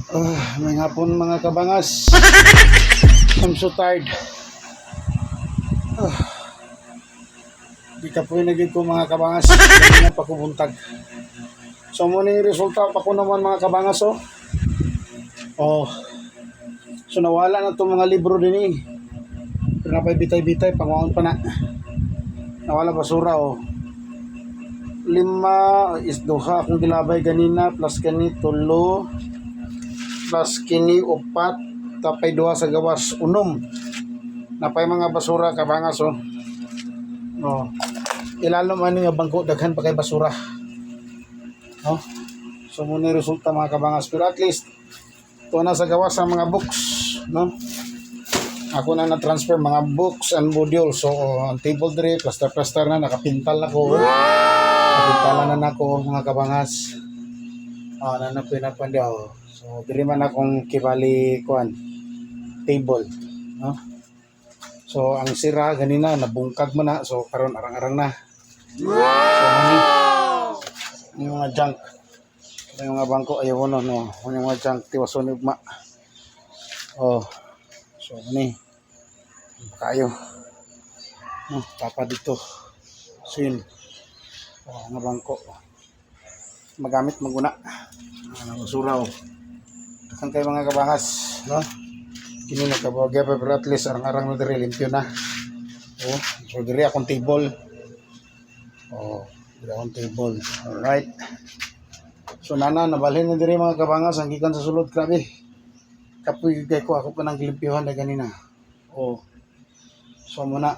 Ah, may hapon, mga kabangas. I'm so tired. Ah. Di ka po naging ko, mga kabangas. Hindi na pa ko buntag. So mao yung resulta pa ko naman, mga kabangas, oh. Oh. So nawala na itong mga libro din eh. Pero napay bitay-bitay, pangwaon pa na. Nawala basura, oh. Lima is duha akong gilabay ganina plus kani tulo plus kini upat, tapay duha sa gawas, unom. Napay mga basura, kabangas, oh. Oh, ilalom ani nga bangko, daghan pa kay basura, no? So mao ni resulta, mga kabangas, pero at least to na sa gawas sa mga books, no? Ako na na-transfer mga books and module. So oh, ang table dire, plaster plaster na, nakapintal na ko. Napintalan na nako, mga kabangas. Ah, na na oh. So diri man akong kibali kuan table, no? So ang sira ganina nabungkag man na, so karon arang-arang na. So mani yung mga junk. Yung mga bangko ayaw no, no. Yung mga junk tiwason ugma. Oh. So mani kayo. No, tapa dito. So yun. Oh, nga bangko. Magamit maguna. Ah, basura, oh. Daghan kay, mga kabangas, no? Kini nagkabuwag pa, pero at least arang-arang na diri, limpyo na. Oh, so diri akong table. Oh, diri akong table. Alright. So nana nabalhin na diri, mga kabangas, ang gikan sa sulod, grabe. Kapoy kay ko, ako pa nang gilimpyuhan na ganina. Oh. So muna,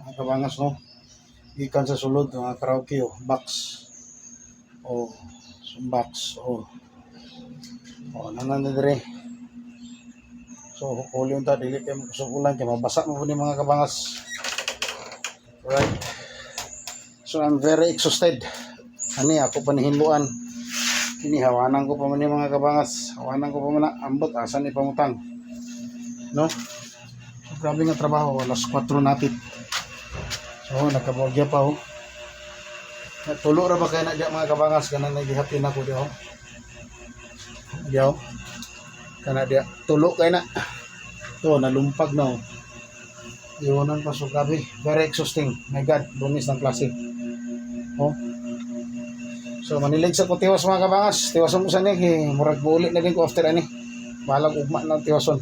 mga kabangas, no? Gikan sa sulod mga karaoke, oh, box. Oh, so box, oh. Oh, nana na diri. So, huli ta, dili kay makusog ulan kay mabasa mo ni, mga kabangas. Right. So I'm very exhausted. Ani ako pa nihinluan. Kini hawanan ko pa man ni, mga kabangas. Hawanan ko pa man na ambot asa ni pamutang. No? So, grabe nga trabaho, alas 4 napit. So nakabuwagya pa, oh. Tulo ra ba kay na diya, mga kabangas, kanang nagihapin ako diya, oh. Diya, oh. Kana diya tulo kay na. To nalumpag na, oh. Iwanan pa, so grabe. Very exhausting. My God, Lunes ng klase. Oh. So manilig sa ko tiwas, mga kabangas. Tiwason ko sa ni kay murag buuli na din ko after ani. Balag ugma na tiwason.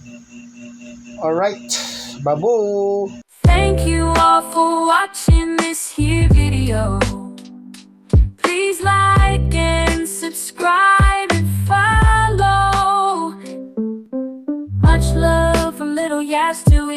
Alright. Babu. Thank you all for watching this here video. Please like and subscribe and follow. Much love from little Yas to